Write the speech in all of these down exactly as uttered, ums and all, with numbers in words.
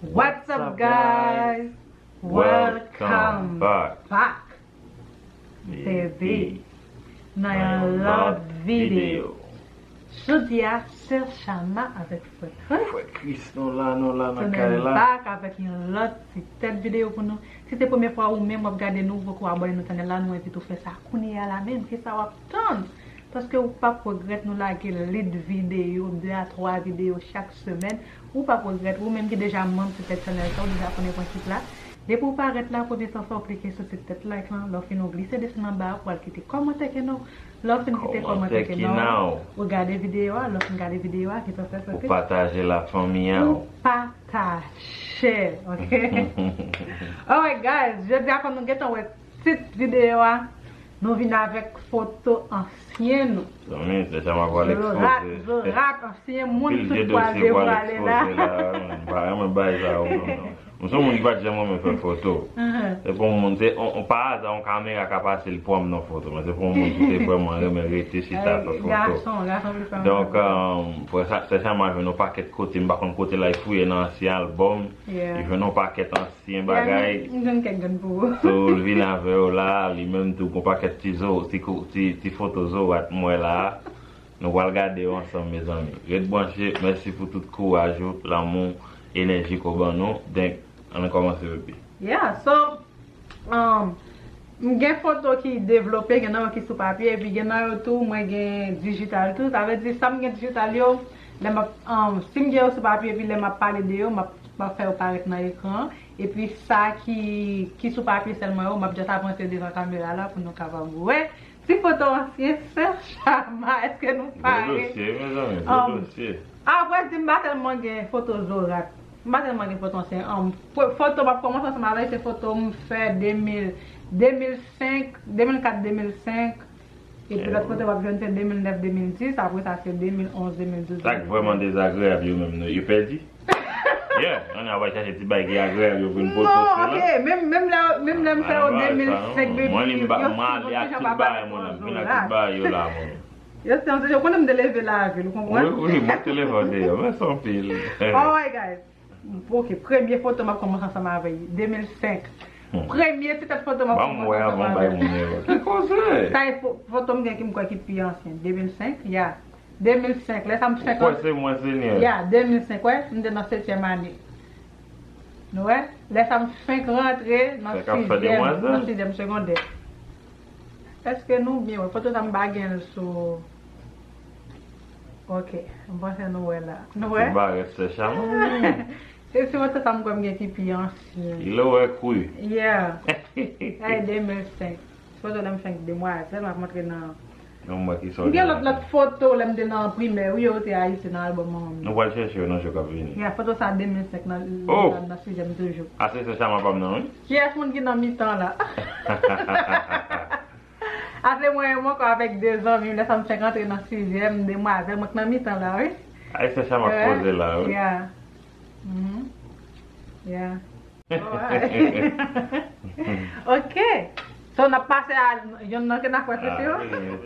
What's up, guys? Welcome back, baby, nan yon lòt videyo. Jodi a, Sè Chama avèk Frè Chris. Frè Chris, nou la, nou la nan kay la. Tounen back avèk yon lòt ti tèt videyo pou nou. Si se premye fwa ou menm w ap gade nou, ou poko abòne nan chanèl la, nou envite w fè sa kounye a la menm. Kisa w ap tann? Paske ou p ap regrèt, nou lage lit videyo, de a twa videyo chak semèn. Ou p ap regrèt, ou menm ki deja manm sou tèt chanèl sa, ou deja konnen prensip la. Depi w parèt la, premye sa w fè, w klike sou ti tèt like lan, lè w fin ou glise desann anba a pou w al kite kòmantè ke nou. Lè w fin kite kòmantè ke nou, ou gade videyo a, lè w fin gade videyo a, kisa w fè, ou pataje la fanmi an. Ou pataje, ok? Alright, guys, jodi a, kòm nou gentan wè tit videyo a, nou vin avèk foto ansyen nou. Zanmi, se sa m ap pral ekspoze. Zorat, Zorat, ansyen moun, tout pral devwale la. M pa renmen bagay sa yo, non, non. M se yon moun ki pa t janm renmen fè foto. Se pou yon moun, se on, on pa aza, yon kamera ka pase, l pran m nan foto, men se pou yon moun ki te vrèman renmen rete chita fè foto. Gason, gason plis renmen fè foto. Donk, um, frè sa, Sè Chama jwenn yon pakèt kote, m pa konn kote l al fouye nan ansyen albòm. Li jwenn yon pakèt ansyen bagay. M jwenn kèk grenn pou ou. So, l vin avè yo la, li menm tou, gon pakèt ti zo, ti kou, ti, ti foto Zorat m wè la. Nou pral gade yo ansanm, mezanmi. Ret branche, mèsi pou tout kouraj ou, lanmou, enèji ke w ban nou. Donk, ann kòmanse, baby. Yeah, so, um, m gen foto ki devlope, gen nan yo ki sou papye, epi gen nan yo tou, mwen gen dijital tou. Sa vle di, sa m gen dijital yo, lè m ap, um, si m gen yo sou papye, epi lè m ap pale de yo, m ap, m ap fè yo parèt nan ekran an. Epi sa ki, ki sou papye sèlman yo, m ap just avanse devan kamera la pou nou kapab wè. Ti foto ansyen, Sè Chama, èske nou pare? Gwo dosye, mezanmi, gwo dosye. Apre di m pa tèlman gen foto Zorat. M pa tèlman gen foto ansyen. Anm, fo-, foto m ap kòmanse ansanm avè l, se foto m fè de mil, de mil senk, de mil kat, de mil senk. Epi lòt foto m ap jwenn se de mil nèf, de mil dis. Apre sa, se de mil onz, de mil douz. Sa k vrèman dezagreyab yo menm, nou, yo pèdi. Yeah, ann al chache ti bagay ki agreyab yo pou n poste la. Non, ok, menm, menm lè, menm lè m fè yo de mil senk, baby, yo se yon ti jan pa pale pou Zorat. Mwen, mwen ale ak tout bagay mwen la, m vin ak tout bagay yo la, mwen. Yo se yon ti jan, ou konnen m te leve lavil, ou konprann? Wi, wi, mwen te leve deyò, mèsi anpil. Alright, guys. Ok, premye foto m ap kòmanse ansanm avè l, de mil senk. Premye ti tèt foto m ap kòmanse ansanm avè l. Ban m wè avan w bay moun yo. Ki koze? Sa e fo-, foto m gen ki m kwè ki pi ansyen, de mil senk, ya. De mil senk, lè sa m fenk rantre. Ou kwè se mwen, Senyè? Ya, de mil senk, wè, m te nan setyèm ane. Nou wè? Lè sa m fenk rantre nan sizyèm, nan sizyèm segondè. Èske nou byen wè? Foto sa m pa gen l sou. Ok, m panse nou wè la. Nou wè? Ti barèt Sè Chama. Se si foto sa m kwè m gen ki pi ansyen. Il aurait cru. Yeah. Ay, de mil senk. Foto lè m fenk demwazèl, m ap montre nan. Nan mwen ki sa w gen lòt, lòt foto lè m te nan primè, wi, yo te Ayiti nan albòm manman m nan. Nou pral chèche yo nan jou k ap vini. Ya, foto sa de mil senk nan, nan, nan sizyèm toujou. A, se Sè Chama pa m nan, wi. Kiyès moun ki nan mitan la? A, se mwen menm ankò avèk de zanmi m, lè sa m fenk antre nan sizyèm, demwazèl, mwen k nan mitan la, wi. Ay, Sè Chama k poze la, wi. Ya. Mhm. Yeah. Alright. Ok. So, n ap pase a yonn nan ke n ap wè, se yo.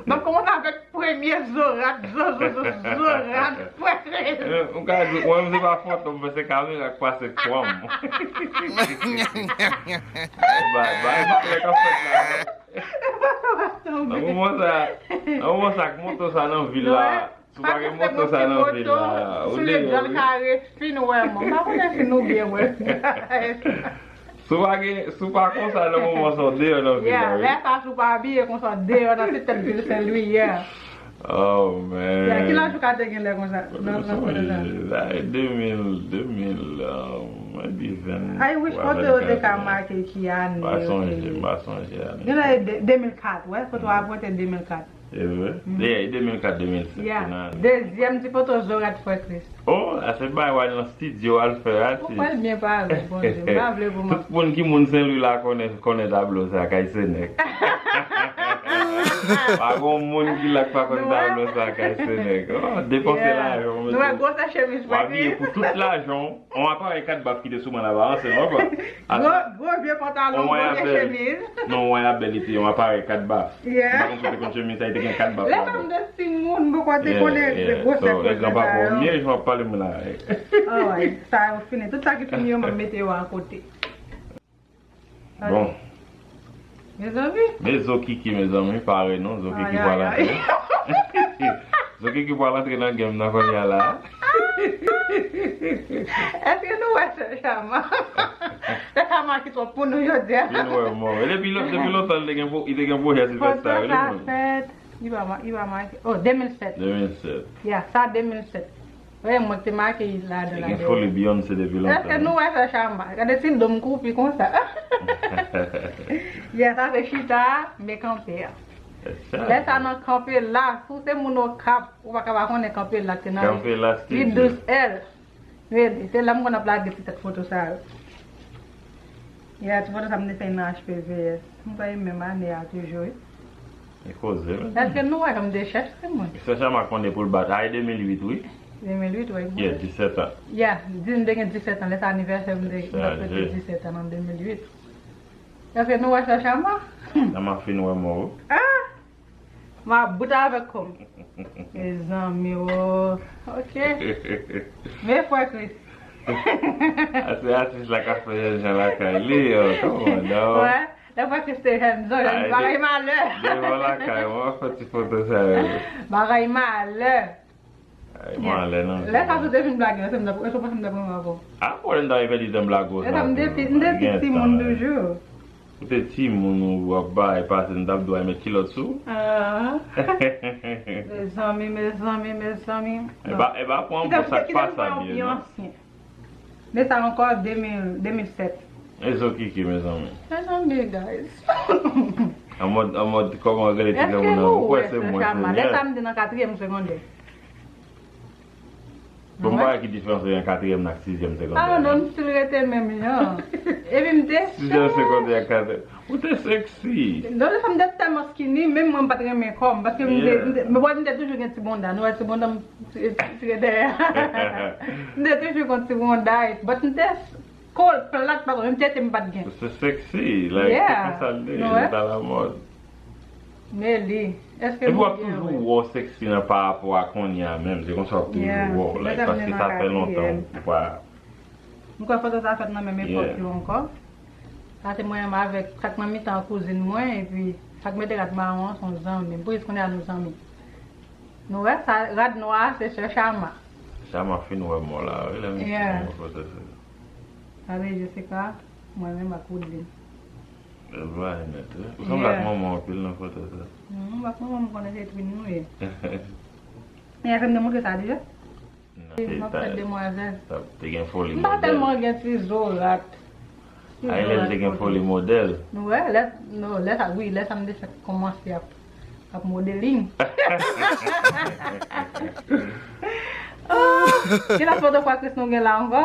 M ap kòmanse avèk premye Zorat, Zo, Zo, Zo, Zorat, premye. Eh, m ka di, mwen menm se pa foto m, men se kamera k pase kwa m. Bay, bay, bay, k ap fèt la. Nan moman sa, nan moman sa, ak moto sa nan vil la. Si w pa gen moto sa nan vil la, ou deyò, wi. Soulye djòl kare fin wè mwen. M pa konnen si nou byen wè. Si w pa gen, si w pa konsa nan moman sa, w deyò nan vil la, wi. Yeah, lè sa, si w pa abiye konsa, w deyò nan ti tèt vil Sen Lwi, yeah. Oh, man. Yeah, ki laj ou ka te gen lè konsa? Nan, nan foto sa. Ay, de mil, de mil, um, maybe ven. I wish foto yo te ka make ki ane yo te ye. M pa sonje, m pa sonje ane. Gen lè de, de mil kat, wè, foto a pote de mil kat. E vre? Mhm. Yeah, e de mil kat, de mil senk, yeah, se nan ane. Dezyèm ti foto Zorat Frè Chris. Oh, a se bagay w al nan estidyo al fè, atis. Ou pral byen pare, Bondye. M pa vle pou m ap. Tout moun ki moun Sen Lwi la konnen, konnen tablo sa, kay Senèk. Pa gen moun ki la k pa konn tablo sa kay se nèg. Oh, depanse lajan w. Nou wè gwosè chemiz w abiye pou tout lajan w. On aparèy kat baf ki te sou mwen la ba anse non pa. Gwo gwo vye pantalon, gwo vye chemiz. Non, wè a bèl ete on aparèy kat baf. Yeah. M pa konn si w te konn chemiz sa, li te gen kat baf ladan. Lè m te timoun, m poko te konnen gwosè pwodui sa yo. Mye jan w ap pale m la. Alright, sa yo fini. Tout sa ki fini yo, m ap mete yo akote. Bon. Mezanmi. Men zo Kiki, mezanmi, pare non, zo Kiki pral antre. Zo Kiki pral antre nan game nan kounye a la. Èske nou wè sè Chama? Sè Chama ki twòp pou nou jodi a. Fin wè mò. E depi lon- depi lontan li te gen pwo- li te gen pwojè Silvesta yo, li menm. Fèt. Li pa ma- li pa make. Oh, de mil sèt. De mil sèt. Ya, sa de mil sèt. Wè, mwen te make ladan la. Li gen foli Beyoncé depi lontan. Èske nou wè sè Chama? Gade ti do m koupi konsa. Ya, sa se chita a, men kanpe a. Lè sa nan kanpe la, si w se moun Okap, ou pa ka pa konnen kanpe la te nan. Kanpe la, li dous èl. Rele, se la m konn ap lage ti tèt foto sa yo. Ya, ti foto sa m te fè nan H P V S. M kwè e menm ane a toujou, wi. E koze, wi. Èske nou wè jan m te chèch, se mwen? Sè Chama konnen pou l bat. A, e de mil uit, wi. De mil uit, wi. Yeah, disèt an. Ya, di m te gen disèt an, lè sa anivèsè m te, m te fete disèt an an de mil uit. Èske nou wè sè Chama? Chama fin wè mò, wi. Ah! M ap bout avèk kò m. Mezanmi, oh. Ok. Men frè Chris. A se atis la k ap fè jènjan lakay li, yo. Kòmandan, oh. Wè, lè frè Chris te jèn, zò, bagay malè. Devan lakay, mwen fè ti foto sa yo. Bagay malè. Ay, malè, non. Lè sa sou te fin blage, se m t ap, se w panse m t ap renmen avè w? A, mwen menm ta rive di dan blago sa. Lè sa m te pi, m te pi timoun toujou. Ou te timoun, ou ap bay pase, m t ap dwe met kilòt sou ou. Ah. Mezanmi, mezanmi, mezanmi. E pa, e pa pran pou sa k pa sa byen, non. Men sa ankò de mil, de mil sèt. E zo Kiki, mezanmi. Mezanmi, guys. An mòd, an mòd, kòman rele ti granmoun nan? Ou kwè se mwen premye? Lè sa m te nan katriyèm segondè. Bon, m pa wè ki diferans ant katriyèm nan ak sizyèm segondè. Ah, non, m still rete menm jan. Epi m te. Sizyèm segondè ak katriyèm. Ou te sexy. Non, lè sa m te tèlman skinny, menm mwen m pa t renmen kò m, paske m te, m te, m te toujou gen ti bonda. Nou wè ti bonda m tire dèyè. M te toujou gen ti bonda, but m te kòl plat, paske menm tete m pa t gen. Se sexy, like, se konsa l te, li t alamòd. Men li, èske nou byen wè? Epi w ap toujou wè w sexy nan pa rapò a kounye a menm, se konsa w ap toujou wè w, like, paske sa fè lontan ou pa. M kwè foto sa fèt nan menm epòk yo ankò. Sa se mwen menm avèk sa k nan mitan kouzin mwen, epi sa k mete rad mawon an se yon zanmi m. Poukisa kounye a nou zanmi? Nou wè, sa, rad nwa a, se sè Chama. Chama fin wè mò la, wi, lè misye pran foto sa. Sa vle di se ka mwen menm ak Woodlyn. Bèl bagay nèt, wi. Ou sanble ak manman w anpil nan foto sa. Non, m ak manman m konnen se twin nou ye. Eske m te montre sa deja? Non, m ap fè demwazèl. Te gen foli modèl. M pa tèlman gen ti zo rat. Ti zo rat kote. Lè l te gen foli modèl. Nou wè, lè, nou, lè sa, wi, lè sa m te fèk kòmanse ap, ap modeling. Ah, ki lòt foto frè Chris nou gen la ankò?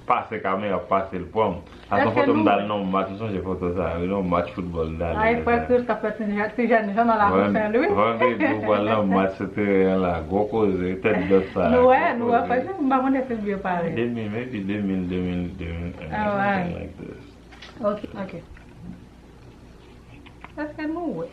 Pase kamera, pase l pran m. Sa se yon foto m t al nan yon match, m sonje foto sa, wi, nan yon match foutbòl m t ale. Ay, frè Chris k ap fè ti jèn, ti jèn jan nan Lakou Sen Lwi. Vandredi, ou pral nan match sou teren an la, gwo koze, tèt dòt sa. Nou wè, nou wè, frè Chris, m pa konnen si l byen pare. De mil, maybe de mil, de mil, de mil en, something like this. Ok, ok. Èske nou wè?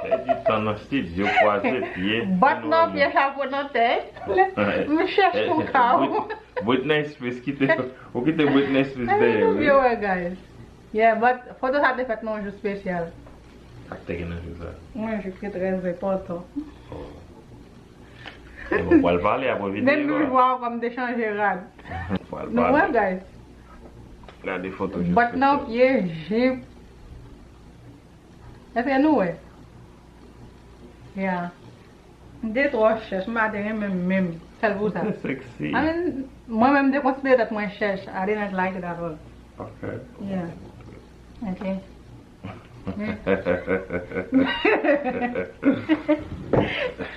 Pèdi tan nan estidyo, kwaze pye. Bat nan pye, chapo nan tèt. M chèche yon kawo. Britney Spears kite, ou kite Britney Spears dèyè, wi. Vye wè, guys. Yeah, but foto sa te fèt nan yon jou espesyal. Sa k te gen nan jou sa? Yon jou ki trè enpòtan. Oh. E bon, pral pale apre videyo a. Menm jou a, kòm te chanje rad. Pral pale. Nou wè, guys. Gade foto jou espesyal. Bat nan pye, jip. Èske nou wè? Yeah. M te twò chèch, m pa te renmen m menm. Sèl pou sa. Ou te sexy. I mean, mwen menm m te konsidere tèt mwen chèch. I didn't like it at all. Ok. Yeah. Ok.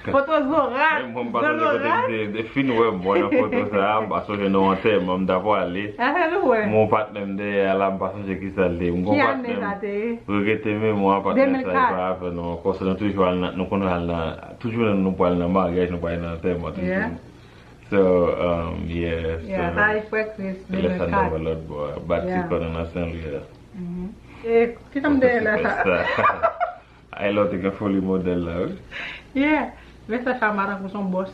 Foto Zora. Menm mwen m pa sonje kote m te, te fin wè mwen nan foto sa a, m pa sonje nan antèman m ta pwale. Afè nou wè. Mwen yon patnè m dèyè a la, m pa sonje kisa l te ye. M gon patnè m. Ki ane sa te ye? Regrete memwa patnè sa, e pa afè nou ankò. Se nou toujou al nan, nou konn al nan, toujou nou pral nan maryaj, nou pral nan antèman toujou. So, um, yeah, yeah, so, sa e frè Chris, lè sa n te wè lòt bò a, Batikòn nan Senlwi a. E, ki sa m te ye lè sa? Ay, lè w te gen foli modèl la, wi. Yeah, lè sa Chama tankou son bòs.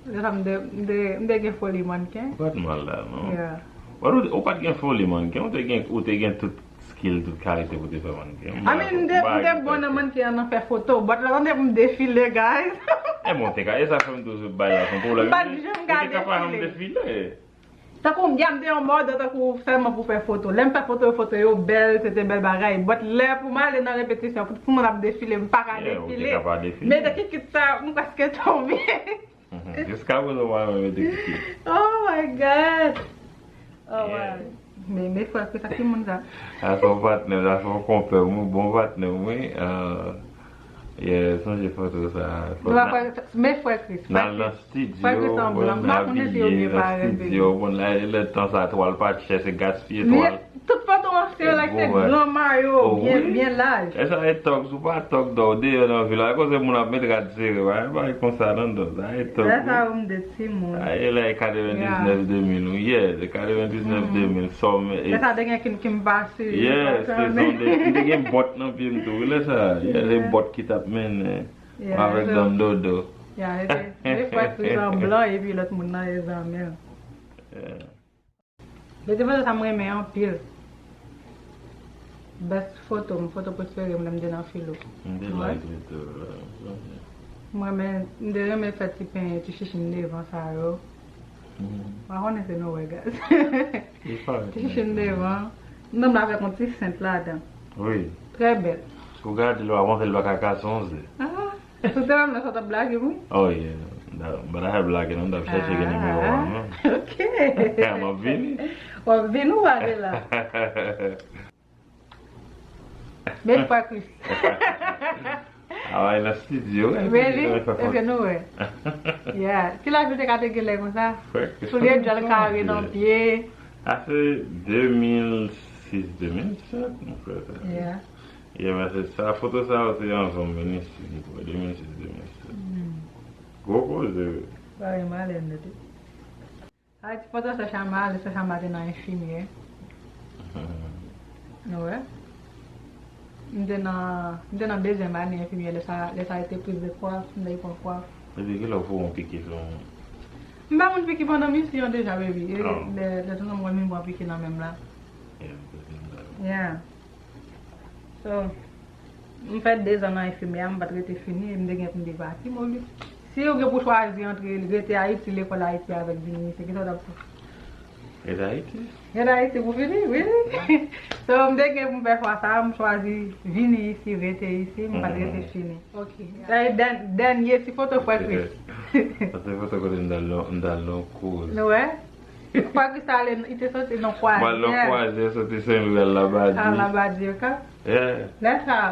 Lè sa m te, m te, m te gen foli mannken. Ou pa t mal la, non. Yeah. Ou, ou pa t gen foli mannken, ou te gen, ou te gen tout skill, tout kalite pou te fè mannken. I mean, m te, m te bon nan mannken an, nan fè foto, but lè tande pou m defile, guys. E bon, te ka, e sa fè m toujou bay la, se yon pwoblèm. M pa t janm ka defile. Ou te ka pa janm defile. Tankou m di a, m te yon mòdèl, tankou sèlman pou fè foto. Lè m fè foto, foto yo bèl, se te bèl bagay. But lè pou m ale nan repetisyon, pou tout moun ap defile, m pa ka defile. Yeah, ou te ka pa defile. Mete kikit sa, m prèske tonbe. Jiska prezan, m pa menm mete kikit. Oh my God! Oh, yeah. Men, men frè Chris, sa ki moun sa? Sa se yon patnè m, sa se yon konpè m, wi, bon patnè m, wi. Ah, yeah, sonje foto sa. Men frè Chris, n al nan estidyo, frè Chris an blan, m pa konnen si yo byen parèt, baby. Bon, la, lè tan sa, twal pa t chè, se gaspiye twal. Tout foto an se like se gran mayo, byen, byen laj. E sa e tòg, si w pa tòg, dò, w deyò nan vil la, e koze moun ap met rad sere, pa gen bagay konsa nan dò, sa e tòg, wi. Lè sa yo m de timoun. A, e lè katrevendiznèf de mil, wi, yeah, se katrevendiznèf de mil, sòm. Lè sa te gen ki, ki m pase, yeah, sezon de, m te gen bòt nan pye m tou, wi, lè sa, yeah, se bòt ki t ap mennen, yeah, avèk zanm dodo. Yeah, se, se frè Chris an blan, epi lòt moun nan, e zanmi l. Yeah. Mete foto sa m renmen anpil. Best foto m, foto prefere m lè m te nan filo. M te like li tou, wi. M renmen, m te renmen fè ti penyen, ti chichi m devan sa yo. M pa konnen si nou wè, guys. Ti chichi m devan. M sanble avèk yon ti sent ladan. Wi. Trè bèl. Si w gade l, w ap panse l pa ka kase yon ze. Ah. Ou te wè m nan sa w t ap blage m, wi. Oh, yeah. M ta, m pa ta fè blage, non, m t ap chèche gen nimewo a, non. Ah, ok. M ap vini. W ap vini, ou pa de la. Men frè Chris. A, w al nan estidyo, wi. Really? Eske nou wè? Yeah. Ki laj ou te ka te gen lè konsa? Soulye djòl kare nan pye. A, se de mil sis, de mil sèt, m kwè sa. Yeah. Yeah, men se sa, foto sa yo se anvan m vin isit, m kwè, de mil sis, de mil sèt. Hmm. Gwo koze, wi. Bagay malè nèt, wi. Sa vle di pandan sè Chama, lè sè Chama te nan enfimyè. Nou wè? M te nan, m te nan dezyèm ane enfimyè, lè sa, lè sa yo te priz de kwaf, m te pran kwaf. Depi kilè w fè yon piki sou moun? M pa konn piki pandan misyon deja, baby. E lè, lè tonton mwen vin pran piki nan men m la. Yeah, m te vin la. Yeah. So, m fè dezan nan enfimyè a, m pa t rete fini, e m te gen pou m te pati, m oblije. Si ou gen pou chwazi antre rete Ayiti, lekòl Ayiti avèk vini isit, kisa w t ap fè? Rete Ayiti. Rete Ayiti pou fini, wi. So, m te gen pou m fè chwa sa a, m chwazi vini isit, rete isit, m pa t rete fini. Ok. Sa e dèn-, dènye ti foto frè Chris. Sa se foto kote m t al nan, m t al nan kouz. Nou wè? Frè Chris ale, li te soti nan Kwazyè. M al nan Kwazyè, soti Senlwi al Labadi. Al Labadi, ok. Yeah. Lè sa,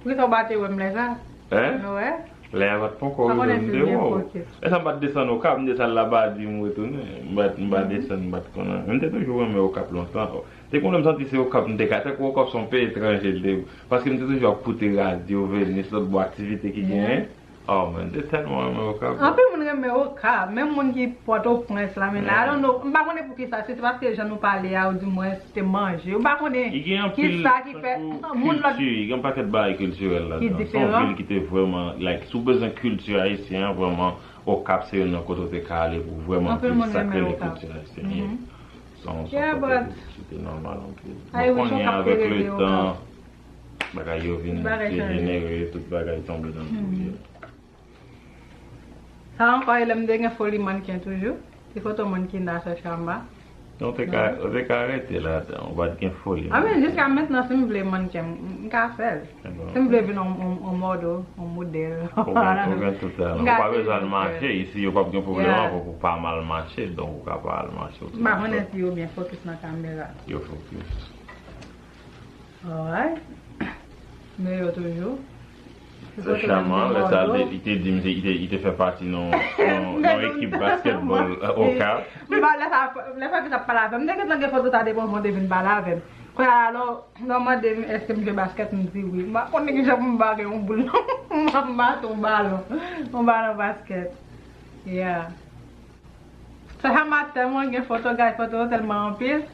poukisa w pa te wè m lè sa? Hein? Nou wè? Lè a pa t poko rive, m te wè w. Lè sa m pa t desann Okap, m desann Labadi, m retounen. M pa t, m pa desann, m pa t konnen. Men m te toujou renmen Okap lontan. Te konnen m santi se Okap m te ka, tankou Okap se yon peyi etranje l te ye. Paske m te toujou ap koute radyo, Venus, lòt bò aktivite ki genyen. Oh, man, m te tèlman renmen Okap. Anpil moun renmen Okap, menm moun ki Pòtoprens la, men la, I don't know, m pa konnen poukisa, si se paske jan nou pale a, oudimwens, se manje, m pa konnen kisa ki fè moun lòt. Kilti, gen yon pakèt bagay kiltirèl ladan. Se yon vil ki te vrèman, like, si w bezwen kilti ayisyen an, vrèman, Okap se youn nan kote w te ka ale pou vrèman viv sa k rele kilti ayisyen ye. Se yon, se yon kote ki te nòmal anpil. Men kounye a, avèk letan, bagay yo vin dejenere, tout bagay tonbe nan tou ye. Sa ankò, e lè m te gen foli mannken toujou. Ti foto mannken a sè Chama. Non, ou te ka, ou te ka rete ladan, ou pa t gen foli mannken. A men, jiska mentnan, si m vle mannken, m, m ka fè l. Si m vle vin yon, yon, yon mòdèl, yon modèl. Ou gen, ou gen tout talan. Ou pa bezwen al mache, isi yo p ap gen pwoblèm avè w pou w pa mal mache, donk ou ka pa al mache. M pa konnen si yo byen fokis nan kamera. Yo fokis. Alright. Nou yo toujou. Se Shaman, lè sa li te di m li te fè pati nan yon ekip basketball Okap. Lè sa fi sa pale avè m, m te gentan gen foto sa depi anvan te vin pale avè m. Kounye a la, lè w mande m èske m jwe basket, m di wi. M pa konnen kijan pou m ba gen yon boul non. M ap mate yon balon. Yon balon basket. Yeah. Sa sa maten mwen gen foto, guys, foto yo tèlman anpil.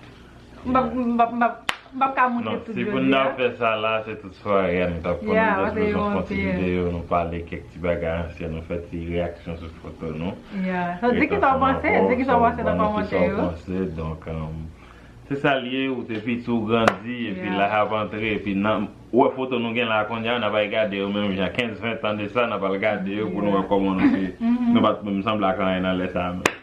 M p ap m p ap m p ap m p ap ka montre tout yo. Non, si pou n ta fè sa la, se tout sware a nou t ap pran. Nou jis bezwen fè yon ti videyo, nou pale kèk ti bagay ansyen, nou fè ti reyaksyon sou foto nou. Yeah. So, di kisa w panse, di kisa w panse nan kòmantè yo. Donk, um, se sa l ye, ou te piti, ou grandi, epi laj ap antre, epi nan, ou wè foto nou gen la kounye a, n ap al gade yo menm jan kenz, ven tan de sa, n ap al gade yo pou nou wè kòman nou te, nou pa t menm sanble ak anyen nan lè sa a menm.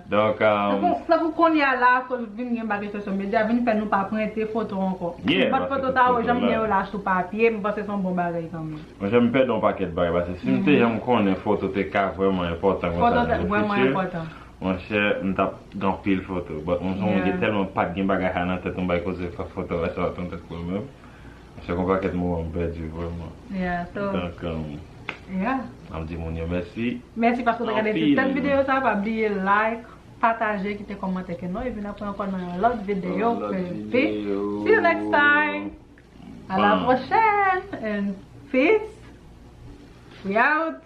Donk, um, tankou kounye a la, akoz vin gen bagay sosyo medya, vin fè nou pa prente foto ankò. Bat foto sa yo, jan m gen yo la sou papye, m panse se yon bon bagay kanmenm. Monchè, m pèdi yon pakèt bagay, paske si m te janm konnen foto te ka vrèman enpòtan konsa nan le fiti, monchè, m t ap gen anpil foto. But, monchè, mwen gen tèlman pa t gen bagay sa nan tèt, m bay koze fè foto, rès la t nan tèt mwen menm. Monchè, gon pakèt moman m pèdi vrèman. Donk, um, m ap di moun yo mèsi. Mèsi paske w te gade tout tèt videyo sa, pa bliye like, pataje, kite kòmantè ke nou, epi n ap wè ankò nan yon lòt videyo. See you next time. À la prochaine and peace. We out.